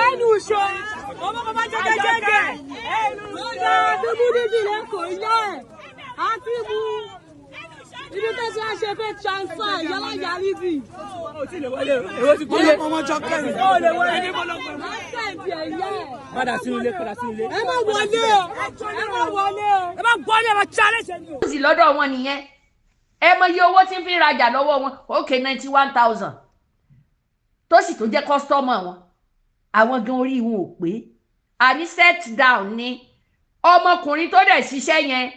Ẹnu ṣo ọmọ bàbá jẹgẹjẹgẹ. Ọjà tó mú níbi lẹ́kọ̀ọ́ ilé ẹ̀ àti mú ibi tó ṣe ṣe fẹ́ transfer yálà yàrá bì. Padà sínú ilé, padà sínú ilé. Ẹ má wọlé o, ẹ má wọlé o. Ẹ má gbọ́ ní ẹ má challenge ẹni o. Lose lọ́dọ̀ wọn nìyẹn. Ẹ mọ iye owó tí ń fi rajà lọ́wọ́ wọn, ok, 91,000, tó sì tó jẹ́ customer wọn. Àwọn gan orí wọn ò pé. Àní set down ni. Ọmọkùnrin tó dẹ̀ ṣiṣẹ́ yẹn,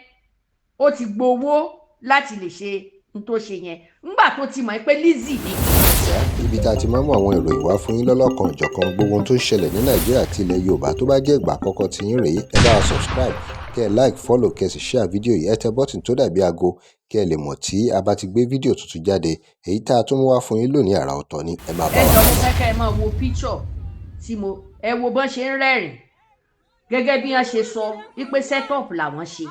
ó ti gbowó láti lè ṣe n tó ṣe yẹn ńgbà tó ti mọ̀ pé Lizzy ni. Ibi tá a ti máa ń mú àwọn ìròyìn wá fún yín lọ́lọ́kan òjọ̀kan, gbogbo ohun tó ń ṣẹlẹ̀ ní Nàìjíríà àti ilẹ̀ Yorùbá. Tó bá jẹ́ ìgbà àkọ́kọ́ tí yín rèé, ẹ bá wa subscribe, kẹ́ ẹ like, follow, kẹ́ ẹ sì share fídíò yìí. Ẹ tẹ button tó dàbí aago kí ẹ lè mọ̀ tí a bá ti gbé fídíò tuntun jáde. Èyí tá a tún mú wá fún yín lónìí, àrà ọ̀tọ̀ ni. Ẹ máa bá Ẹ wa jọ, kálọ. mo fẹ́ kẹ́ ẹ máa wo picture tí mo ẹ wo bọ́n ṣe ń rẹ́rìn, gẹ́gẹ́ bí wọ́n ṣe sọ wípé set up làwọn ṣe,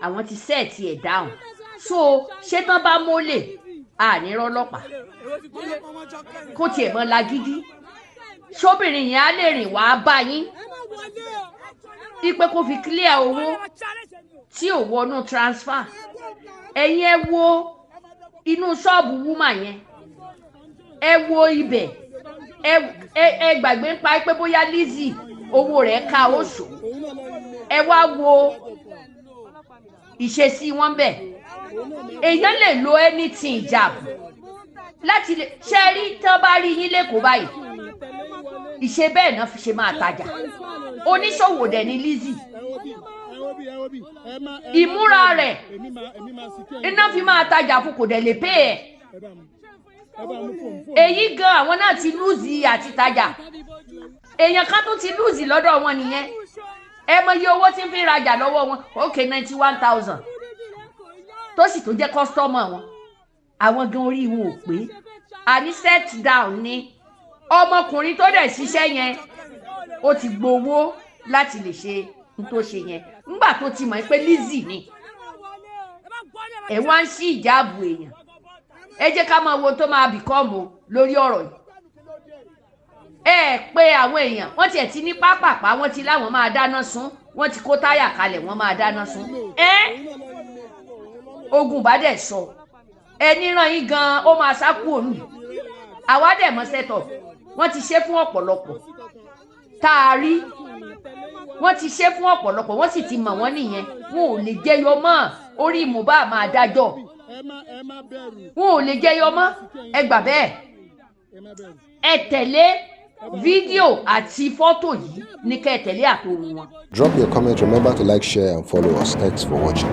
àwọn ti set ẹ̀ down. So ṣé tán bá mólè ànírọ́ ọlọ́pàá kó tiẹ̀ mọ́ lagídí, sóbìnrin yẹn á lè rìn wá bá yín ipe kó fi clear owó tí ò wọnú transfer? Ẹ̀yin ẹ wo inú ṣọ́ọ̀bù woman yẹn, ẹ wo ibẹ̀. Ẹ gbàgbé ń pa pé bóyá Lizzy owó rẹ̀ ká oṣù. Ẹ wá wo ìṣesí wọn bẹ̀. Èèyàn lè lo anything jab láti lè ṣe rí. Tí wọ́n bá rí yín lẹ́kọ̀ọ́ báyìí, ìṣe bẹ́ẹ̀ náà fi ṣe máa tajà. Oníṣòwò dẹ̀ ni Lizzy. Ìmúra rẹ̀ iná fi máa tajà fún, kò dẹ̀ lè pay ẹ̀. Èyí gan, àwọn náà ti lose àti tajà. Èèyàn kan tó ti lose lọ́dọ̀ wọn nìyẹn. Ẹ mọ iye owó tí ń fi rajà lọ́wọ́ wọn, ok, 91,000, tó sì tó jẹ́ customer wọn. Àwọn gan orí wọn ò pé. Àní set down ni. Ọmọkùnrin tó dẹ̀ ṣiṣẹ́ yẹn, ó ti gbowó láti lè ṣe n tó ṣe yẹn ńgbà tó ti mọ̀ pé Lizzy ni. Ẹ wá ń ṣí ìjáàbù èèyàn. Ẹ jẹ́ ká máa wo tó máa become lórí ọ̀rọ̀ yìí. Ẹ pé àwọn èèyàn wọ́n tiẹ̀ ti ní pápápá, wọ́n ti láwọn máa dáná sun, wọ́n ti kó táyà kalẹ̀, wọ́n máa dáná sun. Ẹ ogun bá dẹ̀ sọ ẹni ràn yín gan, ó máa sá kúrò nù. Àwa dẹ̀ mọ́ set up. Wọ́n ti ṣe fún ọ̀pọ̀lọpọ̀ tá a rí, wọ́n ti ṣe fún ọ̀pọ̀lọpọ̀, wọ́n sì ti mọ̀ wọ́n nìyẹn. Wọn ò lè jẹyọ mọ́. Orí Mohbad máa dájọ́. Wọn ò lè jẹyọ mọ́, ẹ gbà bẹ́ẹ̀. Ẹ tẹ̀lé fídíò àti fọ́tò yìí ní kẹ́ ẹ tẹ̀lé àtòhùn wọn. Drop your comment. Remember to like, share, and follow us. Thanks for watching.